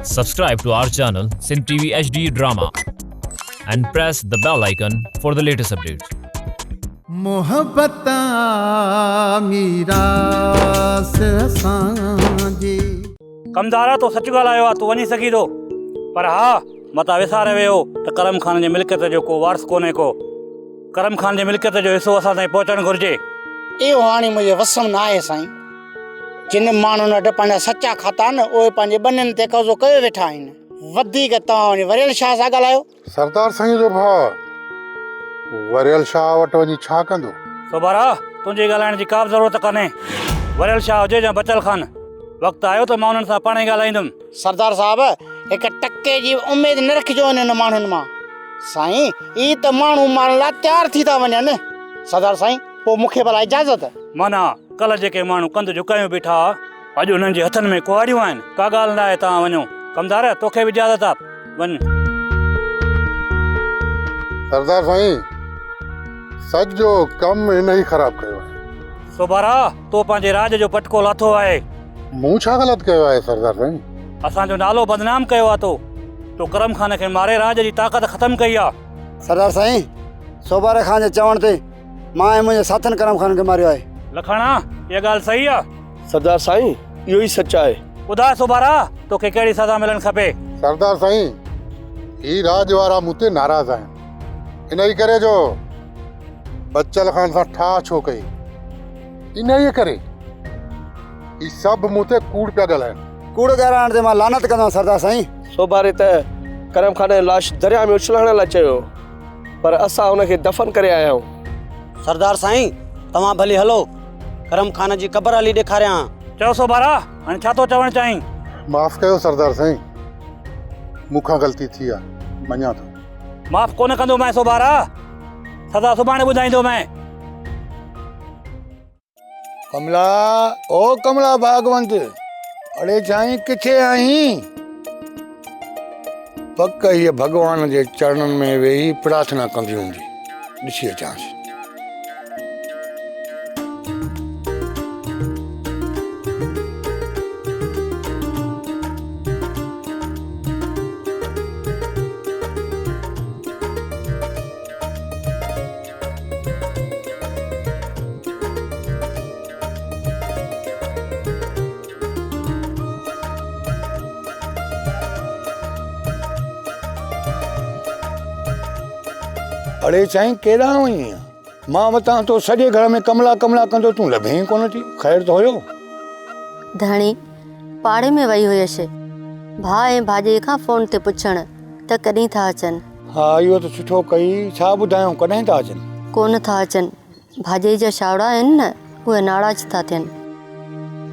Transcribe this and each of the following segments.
Subscribe to our channel Sindh TV HD Drama and press the bell icon for the latest updates. محبت آ ميراث اسان جي. ڪمدارا تو سچ ڳالهايو آ تون وڃي سگهين ٿو پر ها متان وساري ويهو ته ڪرم خان جي ملڪيت جو ڪو وارث ڪونهي ڪو ڪرم خان جي ملڪيت جو حصو اسان تائين پهچڻ گهرجي. اهو هاڻي منهنجي وس م نه آهي سائين. جن ماڻهن وٽ پنهنجا سچا کاتا آهن اهي پنهنجي ٻنين تي قبضو ڪيو ويٺا آهن. وڌيڪ توهان وڃي وريل شاهه سان ڳالهايو. سردار سائين جو ڀاء وريل شاهه وٽ وڃي ڇا ڪندو؟ سوڀارا، تنهنجي ڳالهائڻ جي ڪابه ضرورت ڪانهي. وريل شاهه هجي يا بچل خان، وقت آيو ته مان انهن سان پاڻهي ڳالهائيندم. سردار صاحب، هڪ ٽڪي جي به اميد نه رکجو انهن ماڻهن مان. سائين، هي ته ماڻهو مارڻ لاء تيار ٿي ٿا وڃن. سردار سائين، پوء مون کي ڀلا اجازت؟ معنيٰ ڪلهه جيڪي ماڻهو ڪنڌ جهڪايون بيٺا ها، اڄ انهن جي هٿن ۾ ڪهاڙيون آهن. ڪا ڳالهه ناهي، توهان وڃو. ڪمدار، توکي به اجازت آ، وڃ. سردار سائين، سڄو ڪم هن ئي خراب ڪيو آهي. سوڀارا، تو پنهنجي راڄ جو پٽڪو لاٿو آهي. مون ڇا غلط ڪيو آهي سردار سائين؟ اسان جو نالو بدنام ڪيو آ تو. تو ڪرم خان کي ماري راڄ جي طاقت ختم ڪئي آ. سردار سائين، سوڀاري خان جي چوڻ تي مان ۽ منهنجي ساٿين ڪرم خان کي ماريو آهي. لکاڻا، اها ڳالهه صحيح آ؟ سردار سائين، اهو ئي سچ آهي. ٻڌاء سوڀارا، توکي ڪهڙي سزا ملڻ کپي؟ سردار سائين، هي راڄ وارا مون تي ناراض آهن. انهيء ڪري جو بچل خان سان ٺاهه ڇو ڪئي؟ انهيء ڪري هي سڀ مون تي ڪوڙ پيا ڳالهائن. ڪوڙ ڳالهائڻ تي مان لعنت ڪندو آهيان سردار سائين. سوڀاري ته ڪرم خان جو لاش درياء ۾ اڇلائڻ لاء چيو هو، پر اسان ان کي دفن ڪري آيا آهيون. سردار سائين، توهان ڀلي هلو، ڪرم خان جي قبر هلي ڏيکاريان. چئو سوڀارا، هاڻي ڇا ٿو چوڻ چاهين؟ معاف ڪيو سردار سائين، مون کان غلطي ٿي آهي، مڃان ٿو. معاف ڪونه ڪندومانء سوڀارا، سزا سڀاڻي ٻڌائيندومانء. ڪملا، او ڪملا ڀاڳونت، اڙي سائين ڪٿي آهين؟ پڪ هيء ڀڳوان جي چرڻن ۾ ويهي پرارٿنا ڪندي هوندي، ڏسي اچانس. اڙي سائين ڪيڏانهن وئين؟ مان وتان تو سڄي گهر ۾ ڪملا ڪملا ڪندو تون لڀين ئي ڪونه ٿي، خير ته هيو؟ ڌڻي، پاڙي ۾ وئي هيس، ڀاء ۽ ڀاڄائي کان فون تي پڇڻ ته ڪڏهن ٿا اچن. ها اهو ته سٺو ڪئي، ڇا ٻڌايائون ڪڏهن ٿا اچن؟ ڪونه ٿا اچن، ڀاڄائي جا شاوڙا آهن نه اهي ناراض ٿا ٿين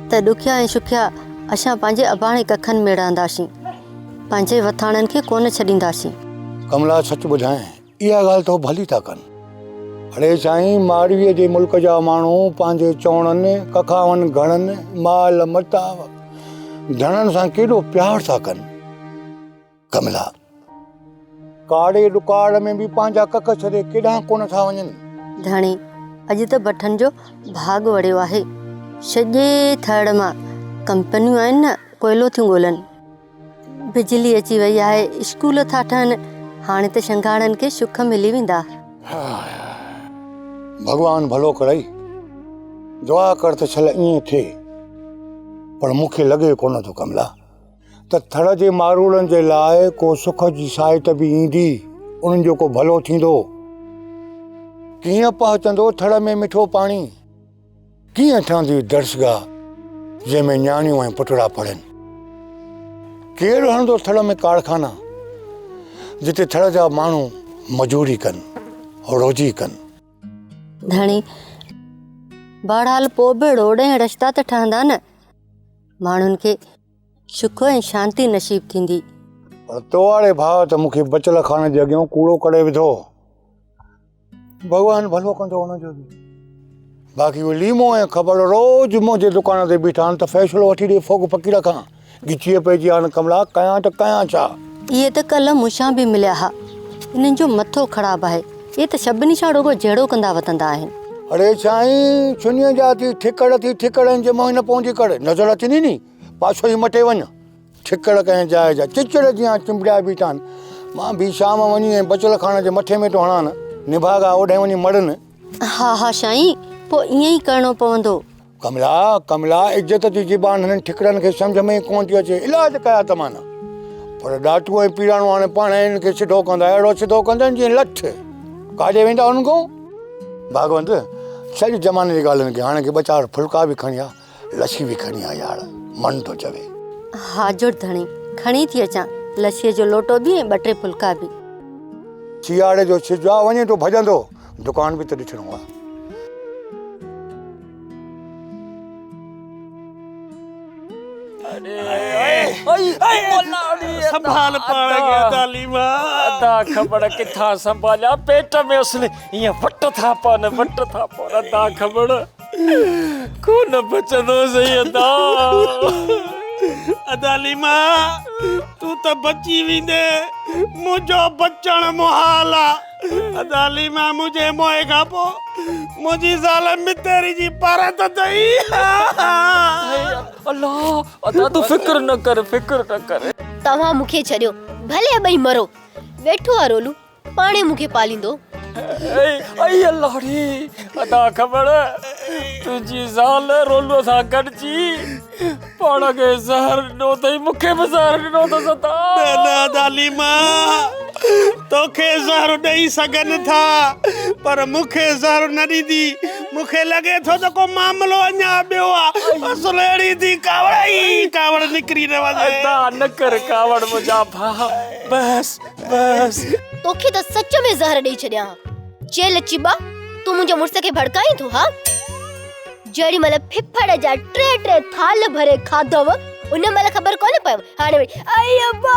ته ڏکيا ۽ سکيا اسان پنهنجي اباڻي ڪکن ۾ رهنداسين، پنهنجي وٿاڻن کي ڪونه ڇڏينداسين. ڪملا سچ ٻڌائين اها ڳالهه ته هو ڀلي ٿا ڪن. اڙي سائين ماڙويء جي ملڪ جا ماڻهو پنهنجي چوڻن، ڪکاون گهڻن، مال متاع ڌڻن سان ڪيڏو پيار ٿا ڪن. ڪملا! ڪاڙي ڏڪاڙ ۾ به پنهنجا ڪک ڇڏي ڪيڏانهن ڪونه ٿا وڃن. ڌڻي، اڄ ته بٺن جو ڀاڳ وڙيو آهي. سڄي ٿرڙ مان ڪمپنيون آهن نه ڪوئلو ٿيون ڳولن. بجلي اچي وئي آهي، اسڪول ٿا ٺهن، هاڻي ته شنگهاڙن کي سک ملي ويندا. ڀڳوان ڀلو ڪرئي. دعا ڪر ته شل ائين ٿئي. پر مون کي لڳي ڪونه ٿو ڪملا! ته ٿڙ جي ماروئڙن جي لاء ڪو سک جي سائت به ايندي، انهن جو ڪو ڀلو ٿيندو. ڪيئن پهچندو ٿڙ ۾ مٺو پاڻي؟ ڪيئن ٺهندي درسگاهه جنهن ۾ نياڻيون ۽ پٽڙا پڙهن؟ ڪير هڻندو ٿڙ ۾ ڪارخانا جتي ٿڙ جا ماڻهو مزوري ڪن، روزي ڪن؟ ڌڻي، بهرحال پوء به روڊ ۽ رستا ته ٺهندا نه. ماڻهن کي سک ۽ شانتي نصيب ٿيندي. پر تو واري ڀاء ته مون کي بچل خان جي اڳيان ڪوڙو ڪري وڌو. ڀڳوان ڀلو ڪندو ان جو به. باقي اهي ليمو ۽ کبڙ روز منهنجي دڪان تي بيٺا آهن ته فيصلو وٺي ڏي ڦوڳ فقير کان. ڳچيء پئجي ويا آهن ڪملا، ڪيان ته ڪيان ڇا؟ اهي ته ڪلهه مون سان به مليا ها. انهن جو مٿو خراب آهي. اهي ته سڀني سان رڳو جهيڙو ڪندا وتندا آهن. اڙي سائين، ڇنيء جا ٿي ٺڪڙ ٿي ٺڪڙن جي منهن نه پوندي ڪڙ، نظر اچني ني، پاسو ئي مٽي وڃ. ٺڪڙ ڪنهن جاء جا چچڙ جيان چنبڙيا بيٺا آهن. مان به شام وڃي ۽ بچل خان جي مٿي ۾ ٿو هڻان. نڀاڳا اوڏانهن وڃي مڙن. ها ها سائين، پوء ائين ئي ڪرڻو پوندو. ڪملا، ڪملا، عزت جي زبان هنن ٺڪڙن کي سمجهه ۾ ئي ڪونه ٿي اچي. علاج ڪيا ته معنيٰ. پر ڏاٽو ۽ پيراڻو هاڻي پاڻ هنن کي سڌو ڪندا. اهڙو سڌو ڪندن جيئن لٺ. ڪاڏي ويندا هنن کان؟ ڀاڳوند، ڇڏ زماني جي ڳالهين کي، هاڻي ڪي ٻه چار ڦلڪا به کڻي آ. لسي به کڻي آ يار، من ٿو چوي. ها جڙ ڌڻي، کڻي ٿي اچان، لسيء جو لوٽو به ۽ ٻه ٽي ڦلڪا به. سياڙي جو سج آ، وڃي ٿو ڀڄندو، دڪان به ته ڏسڻو آ. سنڀال پاڻ کي ادا ليما. ادا کٻڙ ڪٿان سنڀاليان، پيٽ ۾ اصل ائين وٽ ٿا پون، وٽ ٿا پون ادا کٻڙ. ڪونه بچندو سائين ادا. ادا ليما تون ته بچي ويندين منهنجو بچڻ محال آ. ادا ليما منهنجي موئي کان پو منهنجي زال متيري جي پارت اٿئي. الله ادا تون فڪر نه ڪر فڪر نه ڪر. توهان مون کي ڇڏيو ڀلي ٻئي مرو. ويٺو آ رولو. پاڻهي مون کي پاليندو. اي الله ڙي ادا کٻڙ تنهنجي زال رولوء سان گڏجي پاڻ کي زهر ڏنو اٿئي مون کي به زهر ڏنو اٿس ادا. نه نه ادا ليما توکي زهر ڏئي سگهن ٿا پر مون کي زهر نه ڏيندي. مون کي لڳي ٿو ته ڪو معاملو اڃا ٻيو آ. اصل اهڙي ٿي ڪاوڙ ئي ڪاوڙ نڪري نه وڃي. ادا نه ڪر ڪاوڙ منهنجا ڀاء بس. بس. توکي ته سچ ۾ زهر ڏئي ڇڏيان ها. چيل چٻا، تون منهنجي مڙس کي ڀڙڪائين ٿو ها؟ جهڙي مهل ڦڦڙ جا ٽي ٽي ٿالهه ڀري کاڌو، ان مهل خبر ڪونه پيو. هاڻي وري ائي ابا،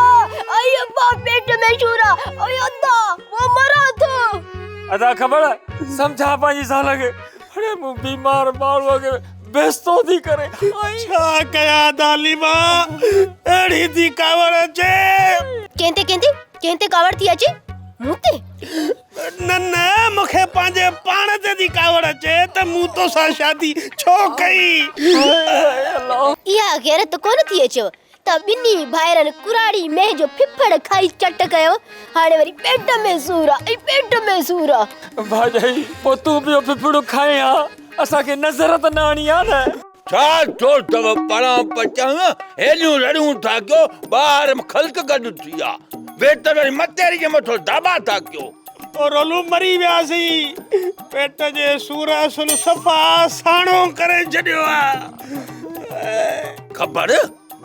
ائي ابا پيٽ ۾ سور آ، ائي ادا، مان مران ٿو. ادا کٻڙ، سمجهاء پنهنجي زال کي. اڙي مون بيمار ماڻهوء کي بيستو ٿي ڪري. ڇا ڪيان ادا ليما، اهڙي ٿي ڪاوڙ اچي. ڪنهن تي ڪنهن تي ڪنهن تي ڪاوڙ ٿي اچي؟ مون تي؟ نه نه مون کي پنهنجي پاڻ تي ٿي ڪاوڙ اچي ته مون توسان شادي ڇو ڪئي. اها غيرت ڪونه ٿي اچيو ته ٻنهي ڀائرن ڪراڙي مينهن جو ڦڦڙ کائي چٽ ڪيو، هاڻي وري پيٽ ۾ سور آ ۽ پيٽ ۾ سور آ. ڀاڄائي، پوء تون به اهو ڦڦڙ کائين ها، اسان کي نظر ته نه آڻين ها نه. ڇا ٿيو اٿو پڙان پچان، هيڏيون رڙيون ٿا ڪيو، ٻاهر خلق گڏ ٿي آ، ويتر وري متيري جي مٿو داٻا ٿا ڪيو. او رولو مري وياسين، پيٽ جي سور اصل صفا ساڻو ڪري ڇڏيو آ. خبر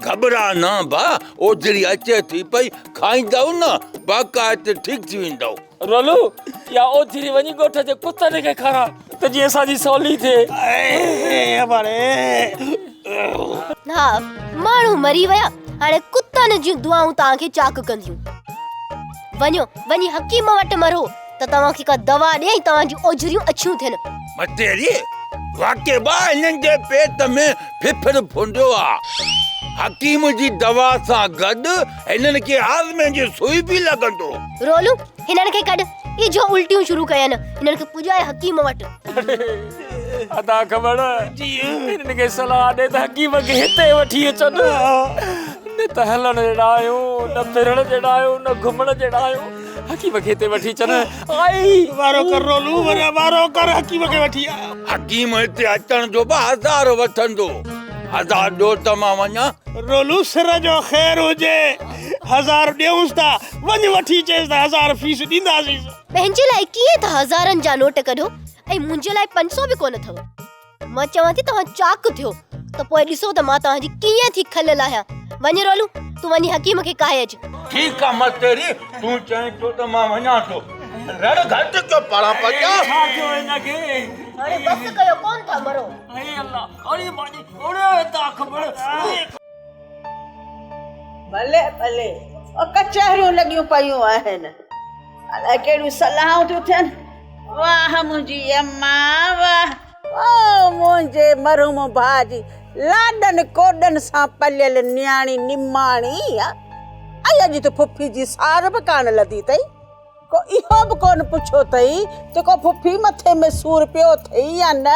گهٻراء نه ڀا، اوجهڙي اچي ٿي پئي، کائيندؤ نه باقاعدي ٺيڪ ٿي ويندؤ. رولو، اها اوجهڙي وڃي ڳوٺ جي ڪتن کي کاراء ته جيئن اسان جي سولي ٿئي. ها، ماڻهو مري ويا، هاڻي ڪتن جون دعائون توهان کي چاڪ ڪنديون. وڃو، وڃي حڪيم وٽ مرو ته توهان کي ڪا دوا ڏئي ۽ توهان جون اوجهريون اڇيون ٿين. متيري، واقعي با هنن جي پيٽ ۾ ڦڦڙ ڦنڊيو آ. حڪيم جي دوا سان گڏ هنن کي هاضمي جي سوئي به لڳندو. رولو، هنن کي ڪڍ، اجهو الٽيون شروع ڪين، هنن کي پڄاء حڪيم وٽ. ادا کٻڙ، هنن کي صلاح ڏي ته حڪيم کي هتي وٺي اچن. نه ته هلڻ جهڙا آهيون، نه ڦرڻ جهڙا آهيون، نه گهمڻ جهڙا آهيون. حڪيم کي هتي وٺي اچن. آئي! وارو ڪر رولو، وارو ڪر، حڪيم کي وٺي آ. حڪيم هتي اچڻ جو به هزار وٺندو. هزار ڏيو ته مان وڃان. رولو سر جو خير هجي، هزار ڏيونس ٿا، وڃ وٺي اچيس ته هزار فيس ڏينداسينس. پنهنجي لاء ڪيئن ٿا هزارن جا نوٽ ڪڍو ۽ منهنجي لاء 500 به ڪونه اٿو. مان چوان ٿي توهان چاڪ ٿيو ته پوء ڏسو ته مان توهان جي ڪيئن ٿي کل لاهيان. وڃ رولو، تون وڃي حڪيم کي ڪاهي اچ. ٺيڪ آ مستيري، تون چئين ٿو ته مان وڃان ٿو. رڙ گهٽ ڪيو پاڻان پچان. ڇا ٿيو هن کي؟ هاڻي بس ڪيو، ڪونه ٿا مرو. اي الله، اڙي ماني، اڙي ادا خبر. ڀلي ڀلي، او ڪچهريون لڳيون پيون آهن. الائي ڪهڙيون صلاحون ٿيون ٿين. واهه منهنجي اما واهه. او منهنجي مرحوم ڀاء جي لاڏن ڪوڏن سان پليل نياڻي نماڻي آ. ۽ اڄ ته ڦڦي جي سار به ڪانه لڌي اٿئي. ڪو اهو به ڪونه پڇيو اٿئي ته ڪو ڦڦي مٿي ۾ سور پيو اٿئي يا نه.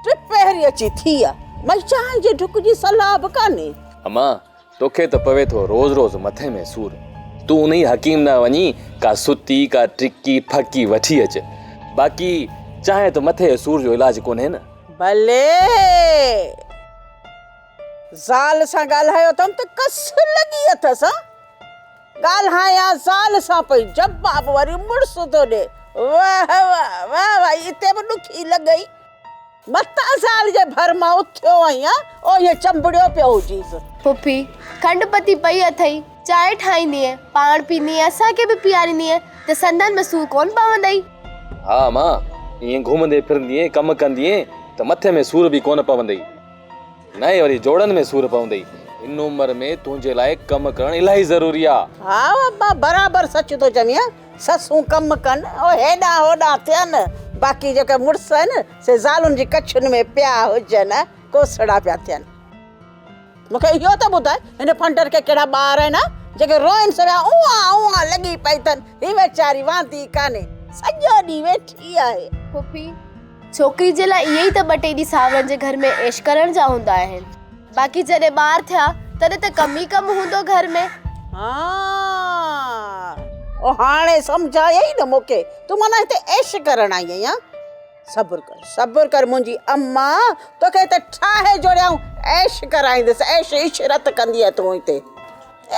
ٽپهري اچي ٿي آ. مئي چانهه جي ڍڪ جي صلاح به ڪانهي. امان، توکي ته پوي ٿو روز روز مٿي ۾ سور. تون انهي حڪيم ڏانهن وڃي ڪا ستي ڪا ٽڪي ڦڪي وٺي اچ. باقي چانهه ته مٿي جي سور جو علاج ڪونهي نه. ڀلي زال سان ڳالهايو اٿم ته ڪس لڳي اٿس ها. ڳالهايان زال سان پئي جواب وري مڙس ٿو ڏي. واهه واهه واهه واهه اتي به ڏکي لڳئي. متان زال جي ڀر مان اٿيو آهين ها، او ائين چنبڙيو پيو هجيس. پڦي، کنڊ پتي پئي اٿئي، چانهه ٺاهيندينء، پاڻ پيئندينء، اسان کي به پيئاريندينء ته سنڌن ۾ سور ڪونه پوندئي. ها امان، ائين گهمندي ڦرندينء، ڪم ڪندينء ته مٿي ۾ سور به ڪونه پوندئي. نه ئي وري جوڙن ۾ سور پوندئي. هن عمر ۾ تنهنجي لاء ڪم ڪرڻ الاهي ضروري آ. ها ابا برابر سچ ٿو چوين، سسون ڪم ڪن، او هيڏانهن هوڏانهن ٿين، باقي جيڪي مڙس آهن سي زالن جي ڪڇن ۾ پيا هجن، ڪوسڙا پيا ٿين. مون کي اهو ته ٻڌاء هن ڦنڊر کي ڪهڙا ٻار آهن ها، جيڪي روئن سويا اونهان اونهان لڳي پئي اٿن، هي ويچاري واندي ڪانهي، سڄو ڏينهن ويٺي آهي. پڦي، ڇوڪري جي لاء اهي ئي ته ٻه ٽي ڏينهن ساهرن جي گهر ۾ عيش ڪرڻ جا هوندا آهن. باقي جڏهن ٻار ٿيا تڏهن ته ڪم ئي ڪم هوندو گهر ۾. ها او هاڻي سمجهايئي نه مون کي تون معنيٰ هتي عيش ڪرڻ آئي آهين ها. صبر ڪر صبر ڪر منهنجي اما توکي هتي ٺاهي جوڙيائون عيش ڪرائيندس عيش عشرت ڪندينء تون هتي.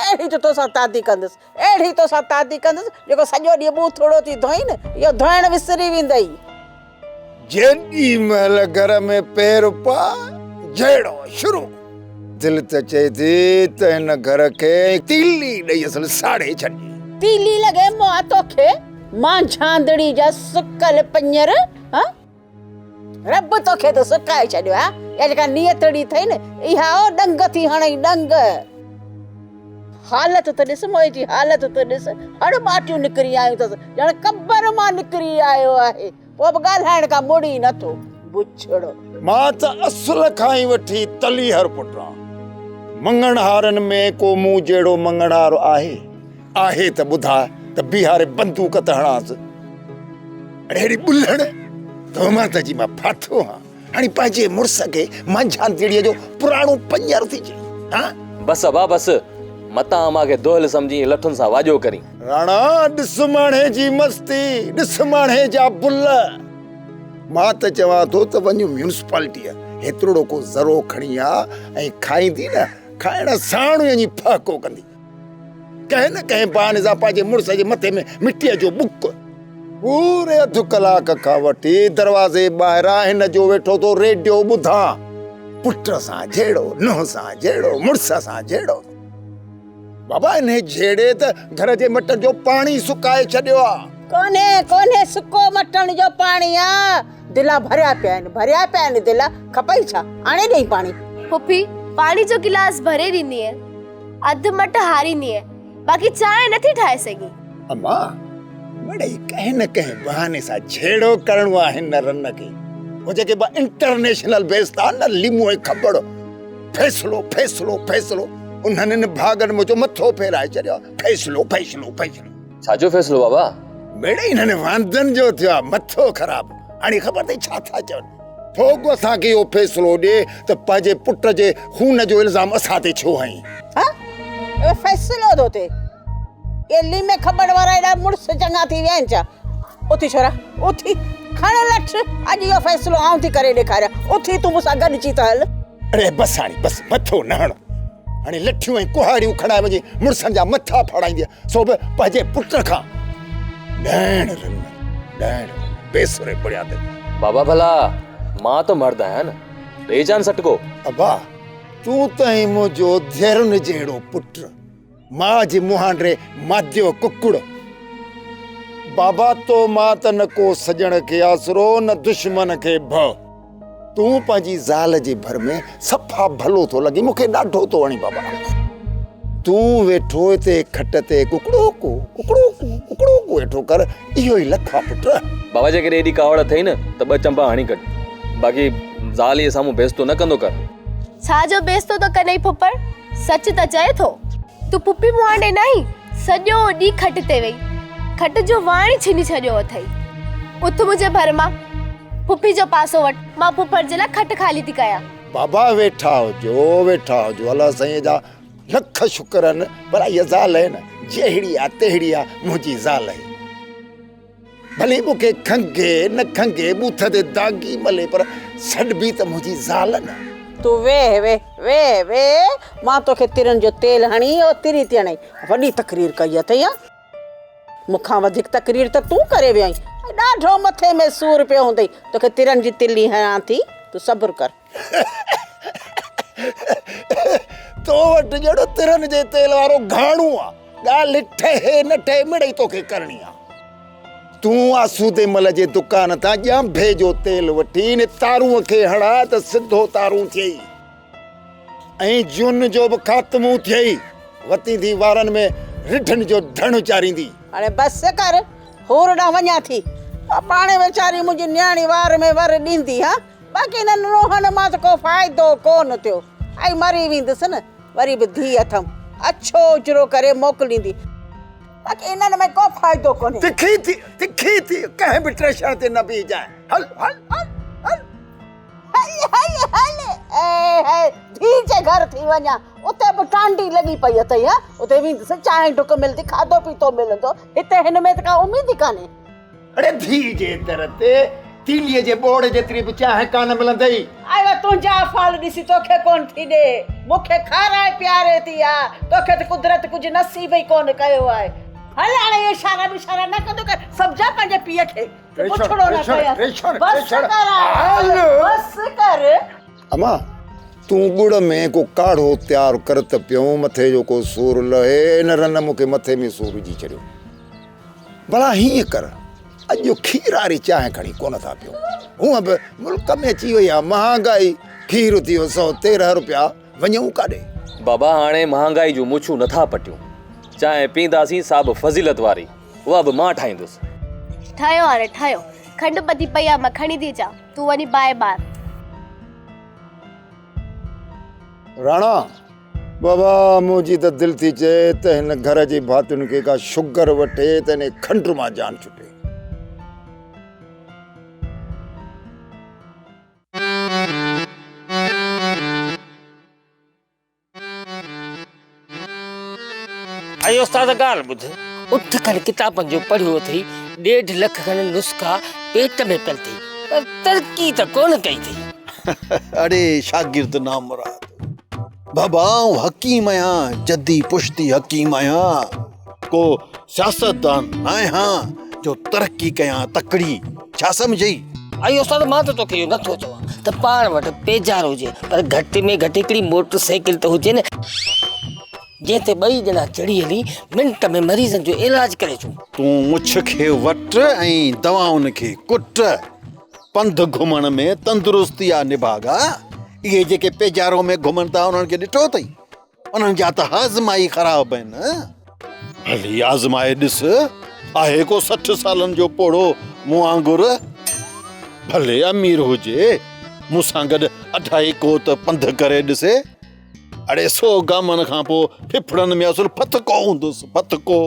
اهڙي ته توسان تعدي ڪندس اهڙي توسان تعدي ڪندس جيڪو سڄو ڏينهن ٻوٿڙو ٿي ڌوئين نه اهو ڌوئڻ وسري ويندئي. جيڏي مهل گهر ۾ پير پاء جهيڙو شروع. دل ته چئي ٿي ته هن گهر کي تيلي ڏئي اصل ساڙي ڇڏجي. تيلي لڳي مئا توکي مانجهاندڙي جا سڪل پڃر ها. رب توکي ته سڪائي ڇڏيو آ. اها جيڪا نيتڙي اٿئي نه اها او ڏنگ ٿي هڻئي ڏنگ. حالت ته ڏس موئي جي حالت ته ڏس هڙ ٻاٽيون نڪري آيون اٿس ڄڻ قبر مان نڪري آيو آهي پوء به ڳالهائڻ کان مڙي نٿو بڇڙو. مان ته اصل کان ئي وٺي تليهر پٽ آن. مڱڻهارن ۾ ڪو مون جهڙو مڱڻهار آهي؟ آهي ته ٻڌاء ته بيهاري بندوق ته هڻانس. اڙي ههڙي ٻلهڻ تهمت جي مان ڦاٿو هان. هاڻي پنهنجي مڙس کي مانجهاندڙيء جو پراڻو پڃر ٿي چئين ها؟ بس ابا بس، متان امان کي دهل سمجهين ۽ لٺن سان واڄو ڪرين. راڻا ڏس ماڻهي جي مستي، ڏس ماڻهي جا بل. مان ته چوان ٿو ته وڃ ميونسپالٽيء هيترڙو ڪو ذرو کڻي آ ۽ کائيندي نه، کائڻ ساڻ ئي وڃي ڦهڪو ڪندي. ڪنهن نه ڪنهن بهاني سان پنهنجي مڙس جي مٿي ۾ مٽيء جو ٻڪ. پوري اڌ ڪلاڪ کان وٺي دروازي ٻاهران هن جو ويٺو ٿو ريڊيو ٻڌان. پٽ سان جهيڙو، نونهن سان جهيڙو، مڙس سان جهيڙو. بابا انهي جهيڙي ته گهر جي مٽن جو پاڻي سڪائي ڇڏيو آ. ڪونهي ڪونهي سڪو مٽن جو پاڻي آ. دلا ڀريا پيا آهن، ڀريا پيا آهن دلا، کپئي ڇا؟ آڻي ڏئين پاڻي. پڦي، پاڻي جو گلاس ڀري ڏيندينء. اڌ مٽ هاريندينء، باقي چانهه نٿي ٺاهي سگهين. اما، مڙئي ڪنهن نه ڪنهن بهاني سان جهيڙو ڪرڻو آ هن رن کي. هو جيڪي ٻه انٽرنيشنل بيس آهن نه ليمو ۽ کٻڙ، فيصلو فيصلو فيصلو، انهن هن ڀاڳن منهنجو مٿو ڦيرائي ڇڏيو آ، فيصلو فيصلو فيصلو. ڇا جو فيصلو بابا؟ مڙئي انهن واندن جو ٿيو آ مٿو خراب. هاڻي خبر اٿئي ڇا ٿا چون؟ ڦوڳ اسان کي اهو فيصلو ڏي ته پنهنجي پٽ جي خون جو الزام اسان تي ڇو هنئين؟ ها؟ اهو فيصلو ٿو ٿئي؟ اهي ليمي کٻڙ وارا ايڏا مڙس چڱا ٿي ويا آهن ڇا؟ اٿي ڇورا، اٿي، کڻ لٺ، اڄ اهو فيصلو آئون ٿي ڪري ڏيکاريان. اٿي تون مون سان گڏجي ته هل. اڙي بس هاڻي بس، مٿو نه هڻ. هاڻي لٺيون ۽ ڪهاڙيون کڻائي وڃي مڙسن جا مٿا ڦاڙائيندينء، سو به پنهنجي پٽ کان. ڏائڻ رن، ڏائڻ رن، بي سري بڻيا تي. بابا ڀلا مان ته مرد آهيان نه، ڏئي جان سٽڪو. ابا تون ته آهين منهنجو ڌيئرن جهڙو پٽ، ماء جي مهانڊي ماديو ڪڪڙ. بابا تو مان ته نه ڪو سڄڻ کي آسرو نه دشمن کي ڀؤ. تون پنهنجي زال جي ڀر ۾ صفا ڀلو ٿو لڳين، مون کي ڏاڍو ٿو وڻين بابا. تون ويٺو هتي کٽ تي ڪڪڙو ڪو ڪڪڙو ڪو ڪڪڙو ڪو ويٺو ڪر، اهو ئي لک آ پٽ. بابا جيڪڏهن ايڏي ڪاوڙ اٿئي نه ته ٻه چنبا هڻي ڪڍ، باقي زال جي سامهون بيعزتو نه ڪندو ڪر. ڇا جو بيعزتو ٿو ڪنئي ڦڦڙ، سچ ته چئي ٿو. تون پڦي مهانڊي ناهين، سڄو ڏينهن کٽ تي ويهي کٽ جو واڻ ئي ڇني ڇڏيو اٿئي. اٿ منهنجي ڀر مان، پڦي جو پاسو وٺ، مان ڦڦڙ جي لاء کٽ خالي ٿي ڪيان. بابا ويٺا هجو، ويٺا هجو، الله سائينء جا لک شڪر آهن، ڀلا هيء زال آهي نه، جهڙي آ تهڙي آ، منهنجي زال آهي. ڀلي مون کي کنگهي نه کنگهي، ٻوٿ تي داغي ملي، پر سڏبي ته منهنجي زال نه. تون ويهه، ويهه، ويهه، ويهه، مان توکي ترن جو تيل هڻي اهو تري تي هڻئي. وڏي تقرير ڪئي اٿئي ها. مون کان وڌيڪ تقرير ته تون ڪري ويو آهين ۽ ڏاڍو مٿي ۾ سور پيو هوندئي. توکي ترن جي تلي هڻان ٿي، تون صبر ڪر. تو وٽ ڄڻ ترن جي تيل وارو گهاڻو آ. ڳالهه ٺهي نه ٺهي مڙئي توکي ڪرڻي آ. تون آسودي مل جي دڪان تان ڄانڀي جو تيل وٺي ان تارونء کي هڻاء ته سڌو تارون ٿئي ۽ جون جو به خاتمو ٿئي. وتيندي وارن ۾ رڍن جو ڌڻ چاريندي. هاڻي بس ڪر، حور ڏانهن وڃان ٿي. اها پاڻهي ويچاري منهنجي نياڻي وار ۾ ور ڏيندي ها. باقي انهن نونهن مان ته ڪو فائدو ڪونه ٿيو. ۽ مري ويندس نه، وري به ڌيء اٿم، اڇو اجرو ڪري موڪليندي. باقي انهن ۾ ڪو فائدو ڪونهي. تکي ٿي، تکي ٿي، ڪنهن به ٽيشڻ تي نه بيهجانء. هل، هل، هل، هل. هل، هل، هل، اي هي، ڌيء جي گهر ٿي وڃان، اتي به ٽانڊي لڳي پئي اٿئي ها، اتي ويندس، چانهه ڍڪ ملندي، کاڌو پيتو ملندو، هتي هن ۾ ته ڪا اميد ئي ڪانهي. اڙي ڌيء جي در تي تيليء جي ٻوڙ جيتري به چانهه ڪانه ملندئي. اهي تنهنجا افعال ڏسي توکي ڪونه ٿي ڏي. مون کي کارائي پياري ٿي ها. توکي ته قدرت ڪجهه نصيب ئي ڪونه ڪيو آهي. هل هاڻي اهي اشارا ٻشارا نه ڪندو ڪر. سمجهان پنهنجي پيء کي ته بڇڙو نه ڪيس. بس ڪر هاڻي بس ڪر. اما، تون ڳڙ ۾ ڪو ڪاڙهو تيار ڪر ته پيئون، مٿي جو ڪو سور لهي. ان رن مون کي مٿي ۾ سور وجهي ڇڏيو. ڀلا هيئن ڪر، اڄ کير واري چانهه کڻي ڪونه ٿا پيئون. هونء به ملڪ ۾ اچي وئي آهي مهانگائي، کير ٿي ويو 113 رپيا، وڃون ڪاڏي؟ بابا هاڻي مهانگائي جون مڇون نٿا پٽيون. چانهه پيئنداسين سا به فضيلت واري، اها به مان ٺاهيندس. ٺهيو هاڻي ٺهيو. کنڊ پتي پئي آهي، مان کڻي ٿي اچان، تون وڃي باهه ٻار. راڻا! بابا منهنجي ته دل ٿي چئي ته هن گهر جي ڀاتين کي ڪا شگر وٺي ته انهي کنڊ مان جان ڇٽي. اي استاد ڳالهه ٻڌ، اٺ کن ڪتابن جو پڙهيو اٿئي، ڏيڍ لک کن نسخا پيٽ ۾ پيل اٿئي، پر ترقي ته ڪونه ڪئي اٿئي. اڙي شاگرد نامراد! بابا آئون حڪيم آهيان، جدي پشتي حڪيم آهيان، ڪو سياستدان ناهيان جو ترقي ڪيان تڪڙي، ڇا سمجهئي؟ اي استاد مان ته توکي اهو نٿو چوان ته پاڻ وٽ پيجار هجي پر گهٽ ۾ گهٽ هڪڙي موٽر سائيڪل ته هجي نه جنهن تي ٻئي ڄڻا چڙهي هلي منٽ ۾ مريضن جو علاج ڪري اچون. تون مڇ کي وٽ ۽ دوائن کي ڪٽ. پنڌ گهمڻ ۾ تندرستي آ نڀاڳا. اهي جيڪي پيجارو ۾ گهمن ٿا انهن کي ڏٺو اٿئي؟ انهن جا ته هاضما ئي خراب آهن. ڀلي آزمائي ڏس، آهي ڪو 60 سالن جو پوڙهو مون وانگر؟ ڀلي امير هجي، مون سان گڏ اڍائي ڪوهه ته پنڌ ڪري ڏسي. اڙي سو گامن کان پوء ڦڦڙن ۾ اصل ڦٿڪو هوندس، ڦٿڪو.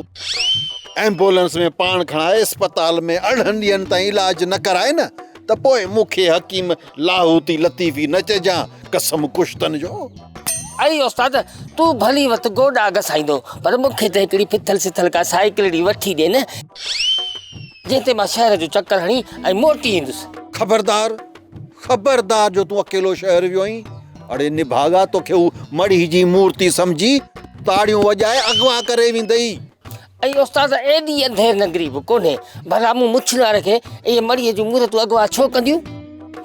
ايمبولنس ۾ پاڻ کڻائي اسپتال ۾ 18 ڏينهن تائين علاج نه ڪرائي نه ته پوء مون کي حڪيم لاهوتي لطيفي نه چئجان، قسم ڪشتن جو. اڙي استاد، تون ڀلي وت گوڏا گسائيندو، پر مون کي ته هڪڙي ڦٿل سٿل ڪا سائيڪلڙي وٺي ڏي نه، جنهن تي مان شهر جو چڪر هڻي ۽ موٽي ايندس. خبردار، خبردار جو تون اڪيلو شهر ويو آهين. اڙي نڀاڳا توکي هو مڙهي جي مورتي سمجهي تاڙيون وڄائي اغوا ڪري ويندئي. اي استاد ايڏي انڌير نگري به ڪونهي. ڀلا مون مڇ واري کي اهي مڙهيء جون مورتون اغوا ڇو ڪنديون؟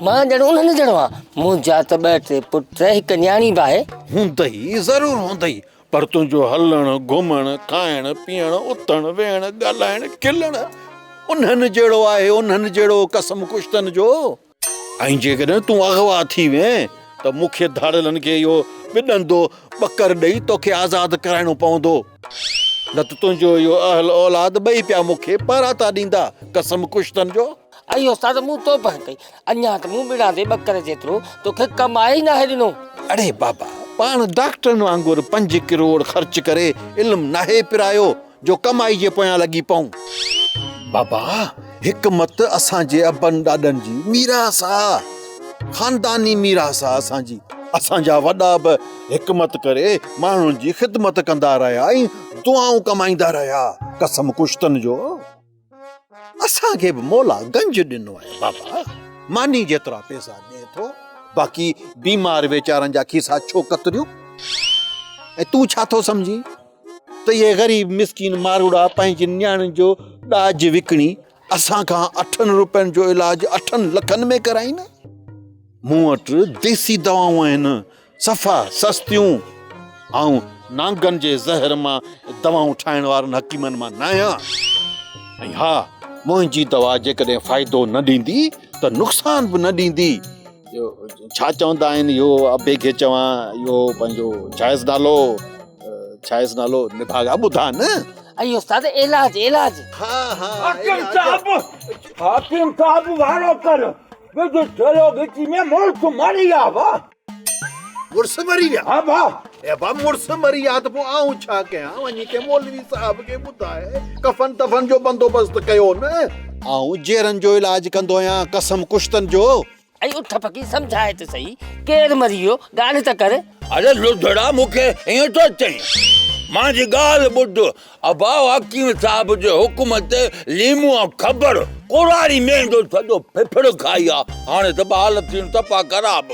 مان ڄڻ انهن جهڙو آهيان. منهنجا ته ٻه ٽي پٽ هڪ نياڻي به آهي. هوندئي ضرور هوندئي پر تنهنجو هلڻ، گهمڻ، کائڻ، پيئڻ، اٿڻ، ويهڻ، ڳالهائڻ، کلڻ انهن جهڙو آهي، انهن جهڙو قسم ڪشتن جو. ۽ جيڪڏهن تون اغوا ٿي وئين ته مون کي ڌاڙيلن کي اهو ٻڏندو ٻڪر ڏئي توکي آزاد ڪرائڻو پوندو. نه ته تنهنجو اهو اهل اولاد ٻئي پيا مون کي پاراتا ڏيندا، قسم ڪشتن جو. اي استاد مون توبهه ڪئي، اڃا ته مون ٻڙاندي ٻڪر جيترو توکي ڪمائي ئي ناهي ڏنو. اڙي بابا، پاڻ ڊاڪٽرن وانگر پنج ڪروڙ خرچ ڪري علم ناهي پرايو جو ڪمائي جي پويان لڳي پئون. بابا، حڪمت اسان جي ابن ڏاڏن جي ميراث آ، خانداني ميراث آ اسان جي. اسان جا وڏا به حڪمت ڪري ماڻهن جي خدمت ڪندا رهيا ۽ دعائون ڪمائيندا رهيا. قسم ڪشتن جو اسان کي به مولا گنج ڏنو آهي بابا. ماني جيترا پئسا ڏئي ٿو، باقي بيمار ويچارن جا کيسا ڇو ڪتريون؟ ۽ تون ڇا ٿو سمجهين ته اهي غريب مسڪين ماروئڙا پنهنجين نياڻين جو ڏاج وڪڻي اسان کان اٺن روپين جو علاج اٺن لکن ۾ ڪرائين؟ مون وٽ ديسي دوائون آهن، صفا سستيون. آئون نانگن جي زهر مان دوائون ٺاهڻ وارن حڪيمن مان ناهيان. ۽ ها، منهنجي دوا جيڪڏهن فائدو نه ڏيندي ته نقصان به نه ڏيندي. ڇا چوندا آهن اهو ابي کي چوان اهو پنهنجو ڇاهيس نالو ڇاهيس نالو نڀاڳا ٻڌا نه. ۽ استاد علاج علاج. ها ها حاڪم صاحب حاڪم صاحب وارو ڪر وجهه ٿيلهو ڳچي ۾ مڙس مري ويا وا. مڙس مري ويا؟ ها ڀا. اي ابا مڙس مري ويا ته پوء آئون ڇا ڪيان؟ وڃي ڪنهن مولوي صاحب کي ٻڌاء ڪفن دفن جو بندوبست ڪيو نه. آئون جيرن جو علاج ڪندو آهيان قسم ڪشتن جو. اي اٺ پکي سمجهاء ته سهي ڪير مري ويو ڳالهه ته ڪر. اڙي لڌڙا مون کي ائين ٿو چئين؟ مانجي ڳالهه ٻڌ ابا حڪيم صاحب جي حڪم تي ليمو ۽ کبڙ ڪوراري مينهن جو سڄو ڦڦڙ کائي آ هاڻي ته به حالت ٿي صفا خراب.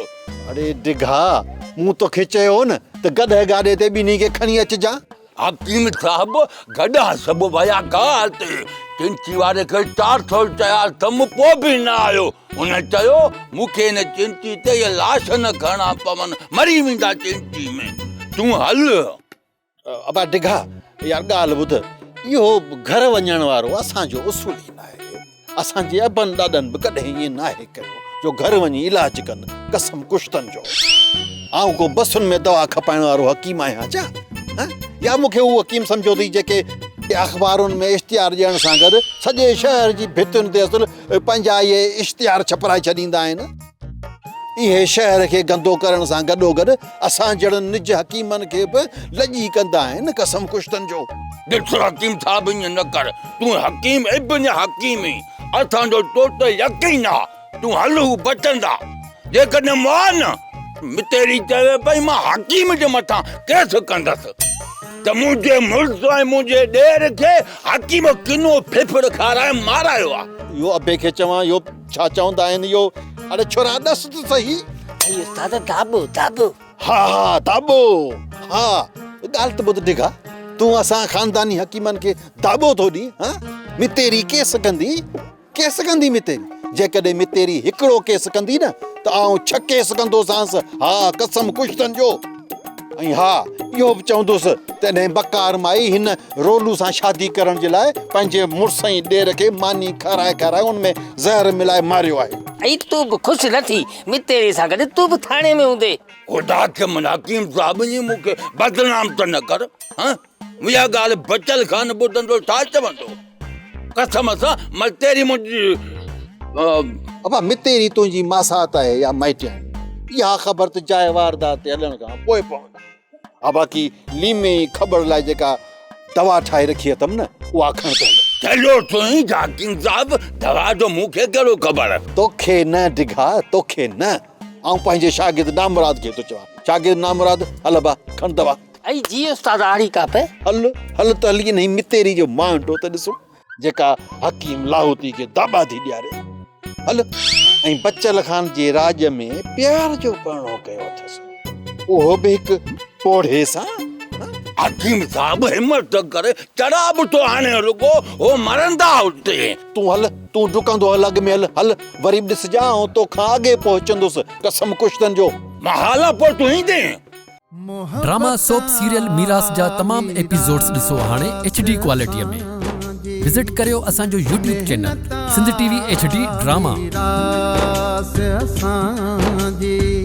اڙي ڊگها مون توکي چيو هو نه ته گڏهه گاڏي تي ٻنهي کي کڻي اچجان. حڪيم صاحب گڏهه سڀ ويا گاهه تي، چنچي واري کي 400 چيا اٿم پوء به نه آيو، هن چيو مون کي هن چنچي تي اهي لاش نه کڻڻا پون، مري ويندا چنچي ۾، تون هل. ابا ڊگها يار ڳالهه ٻڌ، اهو گهر وڃڻ وارو اسان جو اصول ئي ناهي. اسان جي ابن ڏاڏن به ڪڏهن ائين ناهي ڪيو جو گهر وڃي علاج ڪن، قسم ڪشتن جو. آئون ڪو بسن ۾ دوا کپائڻ وارو حڪيم آهيان ڇا؟ هان؟ يا مون کي هو حڪيم سمجهيو اٿئي جيڪي اخبارن ۾ اشتهار ڏيڻ سان گڏ سڄي شهر جي ڀتين تي اصل پنهنجا اهي اشتهار ڇپرائي ڇڏيندا آهن. اهي شهر کي گندو ڪرڻ سان گڏوگڏ اسان جهڙن نج حڪيمن کي به لڄي ڪندا آهن، قسم ڪشتن جو. ڏس حڪيم صاحب ائين نه ڪر، تون حڪيم ابن حڪيم ئين، اسان جو تو تي يقين آ، تون هل هو بچندا، جيڪڏهن مئا نه، متيري چوي پئي مان حڪيم جي مٿان ڪيس ڪندس ته منهنجي مڙس ۽ منهنجي ڏير کي حڪيم ڪنو ڦڦڙ کارائي مارايو آ. اهو ابي کي چوان اهو ڇا چوندا آهن اهو؟ اڙي ڇورا ڏس ته سهي. اي استاد داٻو داٻو. ها ها داٻو ها ڳالهه ته ٻڌ ڊگها تون اسان خانداني حڪيمن کي داٻو ٿو ڏين ها متيري ڪيس ڪندي ڪيس ڪندي متيري جيڪڏهن متيري هڪڙو ڪيس ڪندي نه ته آئون ڇهه ڪيس ڪندوسانس ها قسم ڪشتن جو. ۽ ها اهو به چوندس ته انهيء بڪار مائي هن رولو سان شادي ڪرڻ جي لاء پنهنجي مڙس ۽ ڏير کي ماني کارائي کارائي ان ۾ زهر ملائي ماريو آهي. ۽ تون به خوش نه ٿي، متيري سان گڏ تون به ٿاڻي ۾ هوندين. خدا کي من حڪيم صاحب ائين مون کي بدنام ته نه ڪر، هان؟ اها ڳالهه بچل خان ٻڌندو ڇا چوندو؟ قسم سان متيري منهنجي. ابا متيري تنهنجي ماسات آهي يا مائٽياڻي؟ اها خبر ته جاء واردات تي هلڻ کان پوء پوندي. ها باقي ليمي ۽ کٻڙ لاء جيڪا دوا ٺاهي رکي اٿم نه اها کڻ ته هل. چلو سائين حاڪم صاحب دوا جو مون کي ڪهڙو خبر. توکي نه ڊگها توکي نه. آئون پنهنجي شاگرد نامراد کي ٿو چوان. شاگرد نامراد هل ابا کڻ دوا. اي جي استاد آڙي ڪاپي. هل هل ته هلي انهي متيري جو مانڊو ته ڏسون جيڪا حڪيم لاهوتي کي داٻا ٿي ڏياري. هل. ۽ بچل خان جي راڄ ۾ پيار جو پرڻو ڪيو اٿس اهو به هڪ پوڙهي سان. حڪيم صاحب همت ڪري چڙا به ٿو هڻي رڳو هو مرندا اتي. تون هل تون ڊڪندو هل اڳ ۾ هل هل وري به ڏسجان آئون توکان اڳي پهچندس قسم ڪشتن جو. مان هالان پوء تون ايندين. ڊراما سوپ سيريل ميراث جا تمام ايپيسوڊز ڏسو هاڻي ايڇ ڊي ڪوالٽي ۾ وزٽ ڪريو اسان جو YouTube channel Sindh T V H D drama. ميراث اسان جي.